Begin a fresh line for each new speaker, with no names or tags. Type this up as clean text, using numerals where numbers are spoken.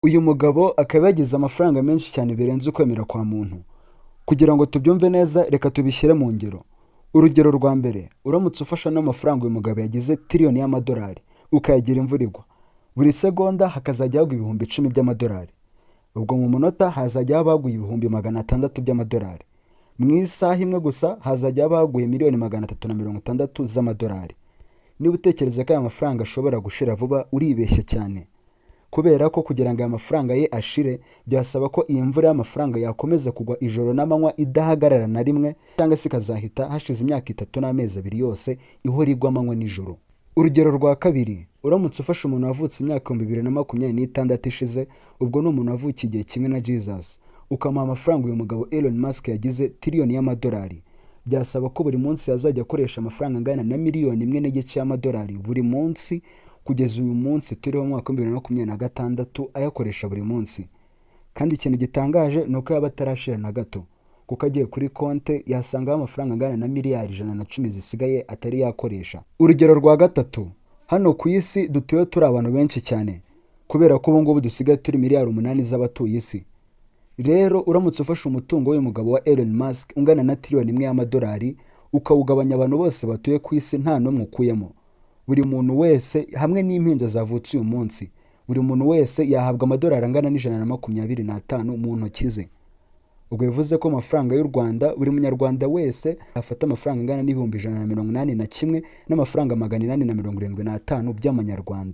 Uyu mugabo akaba yagize amafaranga menshi cyane birenze ukwemera kwa muntu. Kugira ngo tubyumve neza, reka tubishyire mu ngero. Urugero rwa mbere: uramutse ufasha n'amafaranga uyu mugabo yagize, tiriyoni y'amadolari, ukayagira imvura igwa, buri segonda hakazajya hagwa 10,000 by'amadolari, ubwo mu munota hazajya haba haguye 600,000 by'amadolari. Mu isaha imwe gusa hazajya haba haguye miliyoni 360 z'amadolari. Niba utekereza ko aya mafaranga ashobora gushira vuba, uribeshya cyane, kubera ko kugira ngo aya mafaranga ye ashire byasaba ko iyi mvura y'amafaranga yakomeza kugwa ijoro n'amanywa idahagarara na rimwe, cyangwa se ikazahita hashize imyaka 3 n'amezi 2 yose ihora igwa amanywa nijoro. Urugero rwa kabiri: uramutse ufashe umuntu wavutse imyaka 2026 ishize, ubwo ni umuntu wavukiye igihe kimwe na Jesus, ukamuha amafaranga uyu mugabo Elon Musk yagize, tiriyoni y'amadolari, byasaba ko buri munsi yazajya akoresha amafaranga angana na miliyoni 1.5 y'amadolari buri munsi kugeza uyu munsi turiho mu mwaka wa 2026, ayakoresha buri munsi. Kandi ikintu gitangaje ni uko yaba atarashira na gato, kuko agiye kuri konte yasangaho amafaranga angana na miliyari 110 zisigaye atari yakoresha. Urugero rwa gatatu: hano ku isi dutuye turi abantu benshi cyane, kubera ko ubu ngubu dusigaye turi miliyari 8 z'abatuye isi. Rero uramutse ufashe umutungo w'uyu mugabo wa Elon Musk ungana na tiriyoni 1 y'amadolari, ukawugabanya abantu bose batuye ku isi nta n'umwe ukuyemo, buri muntu wese hamwe n'impinja zavutse uyu munsi, buri muntu wese yahabwa amadolari angana na 125 mu ntoki ze. Ubwo bivuze ko amafaranga y'u Rwanda, buri munyarwanda wese afata amafaranga angana n'181,875 by'amanyarwanda.